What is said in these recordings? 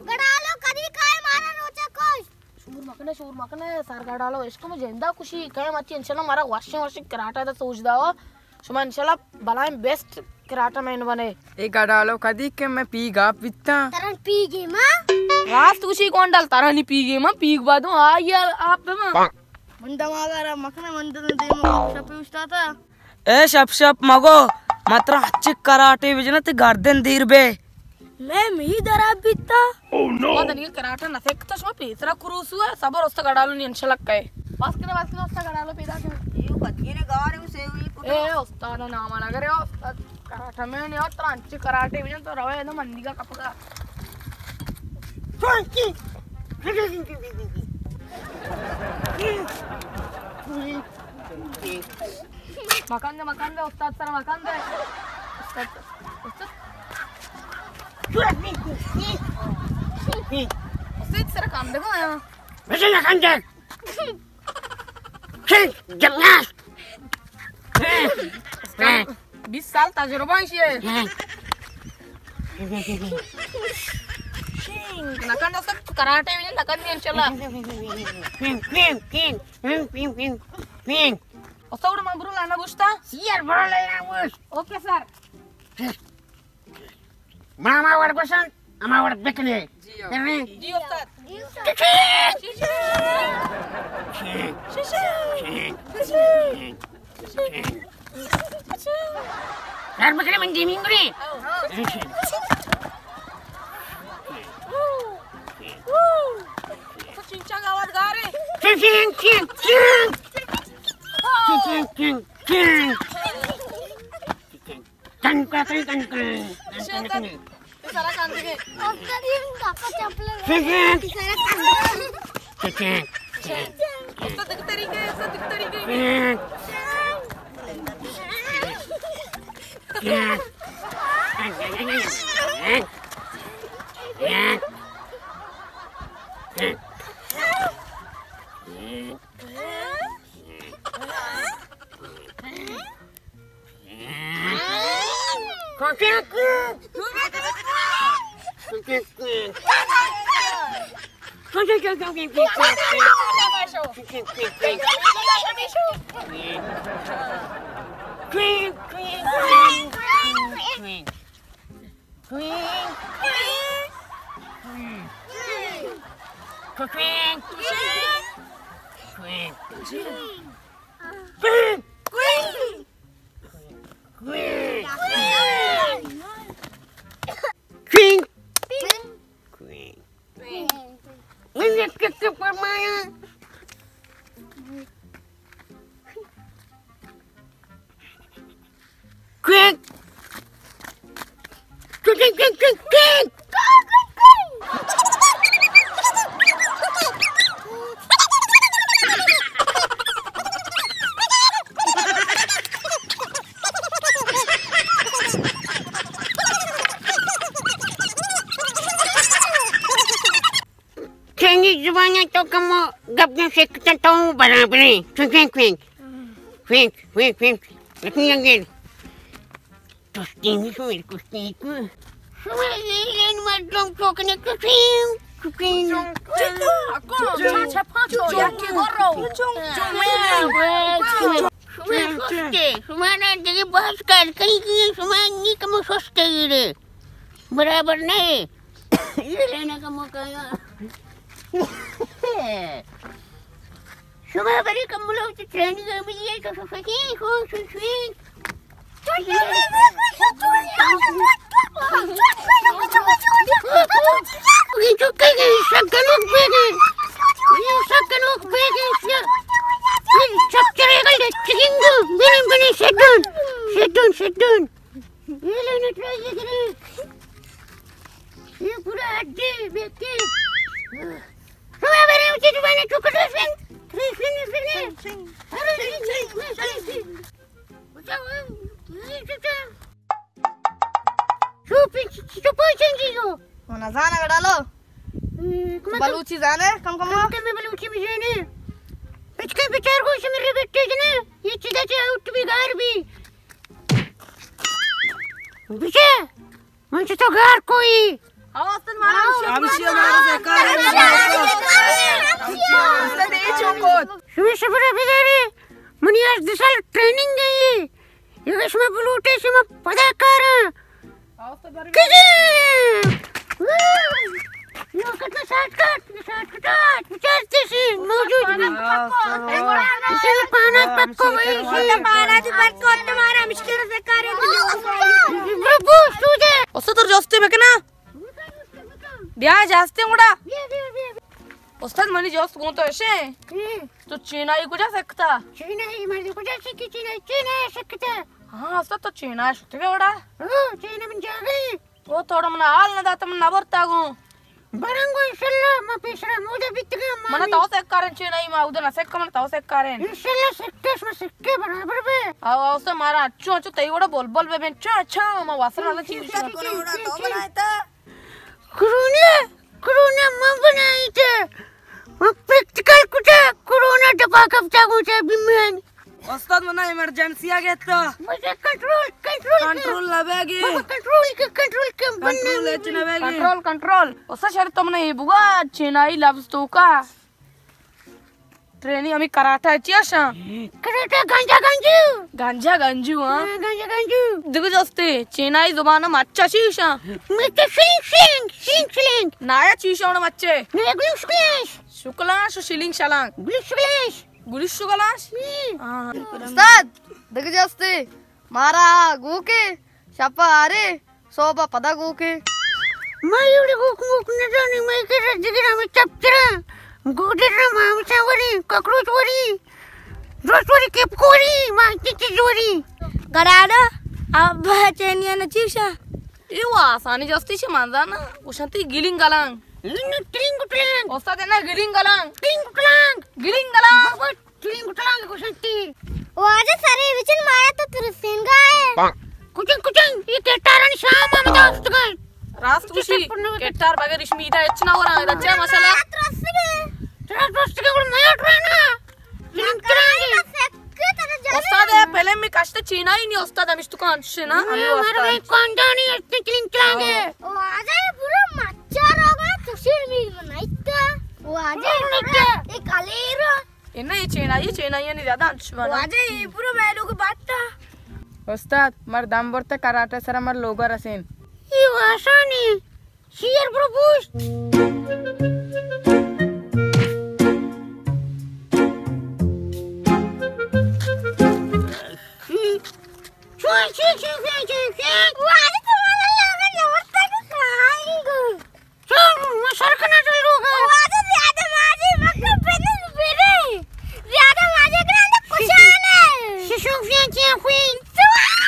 گڑالو کدی کائے مارا روچا کش؟ شور مکنے، شور مکنے، سر گڑالو عشق میں جندا کشی کئے متی، انشاءاللہ مارا وشیں وشیں کراٹا دا سوج داوا۔ شما انشاءاللہ بلائیں بیسٹ کراٹا مین بنے۔ اے گڑالو کدی کہ میں پیگ آپ بیتا۔ ترن پیگے ما؟ راست گوشی گونڈل، ترانی پیگے ما، پیگ بادوں آئی آپ ما۔ من دماغا را مکنے، من دل دیم شپی اشتاتا۔ اے شپ شپ مگو، مترا اچ کراٹے بجنت گردن دیر بے۔ میں می درا بیتا۔ ما دنیگہ کراٹے نہ سکتا، شما پیسرا کروسو ہے، صبر است گڑالو نی انشاءاللہ کئے۔ بس کنے، بس کنے، است گڑالو پیدا کنے۔ اے بدگینے گار ہے، اسے ہوئی پتہ۔ اے استاد نام نہ کرے، استاد کراٹے میں نہیں، اور ترانچی کراٹے میں تو روے نا مندی کا کپڑا۔ مکان دے، مکان دے، استاد سر مکان دے۔ استاد، استاد۔ استاد سر کام دے گا۔ مجھے مکان دے۔ بیست سال تجربہ ایشی ہے۔ نکن دست کراٹے بھی نکن دی انشاءاللہ۔ استاد، گڑا من برو لانا گوشتا؟ سیر برو لانا گوشت۔ Okay sir. من ہما وڑ گوشن، ہما وڑ بکنے۔ جی ہو۔ بکنے۔ جی استاد۔ سر بکنے من دیمین گرے۔ تو چنچا گاوات گارے۔ Chincha, Chincha. تن کن، تن کن، تن کن، تن کن۔ سارا کاندگے۔ استاد، یہ کاکا چپل ہے۔ سارا کاندگے۔ استاد، دگہ طریقے، استاد، دگہ طریقے۔ چائنیز زبان ءَ تو کمو گپ جن سکتن تو برابریں۔ کوینک، کوینک۔ کوینک، کوینک، کوینک۔ لکھنی انگریز۔ تو تینی شو میرے کشتی کو۔ شما یہ لین مردم چوکنے کسیم، کسیم۔ شما سستے، شما نا دیگه بحث کار کئی کی، شما نی کمو سستے گیرے۔ برابر نہیں۔ یہ لینے کا موقع ہے۔ شما بری کملو چی ٹریننگ میں یہ تو سکی ہو سکی۔ یہ تو کہیں گے، سکنوک بیگے۔ یہ سکنوک بیگے۔ یہ چپ چرے گل دے، چکنگ۔ بنی، بنی، sit down۔ Sit down، sit down۔ یہ لینا ٹرائی کرے۔ یہ پورا اڈے بیٹے۔ ہمیں بارے اچھے زبانے چوکٹو سن۔ سن، سن، سن۔ ارے، سن، سن، سن، سن۔ اچھا، یہ چوکا۔ شو پچ، شو پچ انجی ہو۔ وہ نہ زانا گڑالو۔ ہم، کم کم۔ بلوچی زانے، کم کم۔ کم کم بلوچی بھی زانے۔ پچ کے بچار کو شمر بیٹے جنے۔ یہ چیزا چے آؤٹ بھی گار بھی۔ بچے۔ من چہ تو گار کوئی۔ ہمشی ہمارا سرکار ہے۔ استاد، اے چون کت؟ شمئے صبر ءَ بدارے، منی اژدہ سال ٹریننگ ایں۔ اگہ شما بلوٹے، شما پدا کاراں۔ کجی؟ لوکٹ میں شارٹ کٹ، شارٹ کٹ، بچار تیشی موجود بھی۔ اسے پانا پکو وہی سی۔ پانا جو پکو تمہارا مشکل سے کرے۔ برو بوش تو دے۔ استاد، تر جستے بکنا۔ بیا جاستے گڑا۔ بیا، بیا، بیا، بیا۔ استاد، منی جست گوں تو اشے۔ ہوں۔ تو چینائی کجا سکتا؟ چینائی مردی کجا سکی؟ چینائی، چینائی سکتا۔ ہاں استاد، تو چینائی شتگے گڑا؟ ہاں، چینائی من جاگئی۔ او توڑا منا حال نہ داتا، من نہ برتا گوں۔ برنگو انشاءاللہ، ما پیسرا مودا بیتگا، ما منا تو سکارن چینائی، ما اودا نہ سکا، منا تو سکارن۔ انشاءاللہ سکے، شما سکے برابر بے۔ او، او، استاد مارا اچو، اچو، تئی وڑا بلبل بے بین، چا، چا، ما واسر والا چیز۔ کرونا، کرونا من بنائیت۔ من پریکٹیکل کتا، کرونا ڈپا کپتا گوتا بیمانی۔ استاد، منا ایمرجنسی آ گیتا۔ مجھے کنٹرول، کنٹرول کر۔ کنٹرول نہ بیگی۔ بابا، کنٹرول کر، کنٹرول کر، کنٹرول بننا ہچ نہ بیگی۔ Control, control. استاد، شر تو منا یہ بگا چینائی لفظ تو کا۔ ٹرینی ہمیں کراٹا چی اشاں؟ کراٹا گنجا گنجو۔ گنجا گنجو، ہاں؟ ہاں، گنجا گنجو۔ دگہ جستے، چینائی زبان ہم اچھا چی اشاں؟ مچ شلنگ شلنگ، شلنگ شلنگ۔ نایا چی اشاں مچے؟ نایا گلوش گلوش۔ شکلانش و شلنگ شلانگ۔ گلوش گلوش۔ گلوش گلوش؟ ہوں۔ ہاں۔ استاد، دگہ جستے، مارا گوکے، شپا آرے، سوبا پدا گوکے۔ ما ایوڑے گوک موک نزانی، ما ایکے رجگرا میں چپترا۔ گوڈرا ما ہمشا وری، ککروچ وری، درست وری، کپکو وری، ما ہچی چیز وری۔ گڑانا، ابا چینیا نہ چیشا۔ اے وا آسانی جستی چی منزانا، گوشنتی گلینگ گلانگ۔ انو ٹلینگ ٹلانگ۔ استاد، انو گلینگ گلانگ۔ ٹلینگ ٹلانگ۔ گلینگ گلانگ۔ بابا، ٹلینگ ٹلانگ گوشنتی۔ واجہ سرے وچن مایا تو ترسینگا ہے۔ کچنگ کچنگ، یہ کٹارانی شام ہم دوست گئے۔ راست گوشی، کٹار بغیر اشمی دا اچ نہ ورا، دا چے مسئلہ؟ ترسگے۔ ترا ترسگے گڑ میا ٹرنا۔ ٹلینگ ٹلانگ۔ استاد، اے فلم میں کشت چینائی نی استاد، ہمیش تو کان شنا، ہمیں استاد۔ کاندانی اتنی ٹلینگ ٹلانگ ہے۔ واجہ یہ پورا مچا روگا، تشیر میر منائیتا۔ واجہ یہ کلیر۔ انا یہ چینائی، چینائی نی زیادہ انچ بنا۔ واجہ یہ پورا میں لوگ باتا۔ استاد، مر دم برتا کراٹے سرا مر لوگا رسین۔ یہ آسانی۔ شیر برو پوشت۔ چون، چون، چون، چون، چون، چون؟ واجہ تو والا لاگا نورتا کو کھائیں گے۔ چون، ما سر کنا چل روگا۔ واجہ زیادہ واجہ مکہ بنن بری۔ زیادہ واجہ کرا تو کشان ہے۔ ششو فیان چیان خوین۔ سوال۔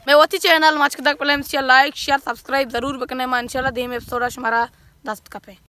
مئے وتی چینل مچکدگ فلمز چیا لائک، شیئر، سبسکرائب ضرور بکنے۔ ما انشاءاللہ دیم ایپیسوڈا شمارا دست کپیں۔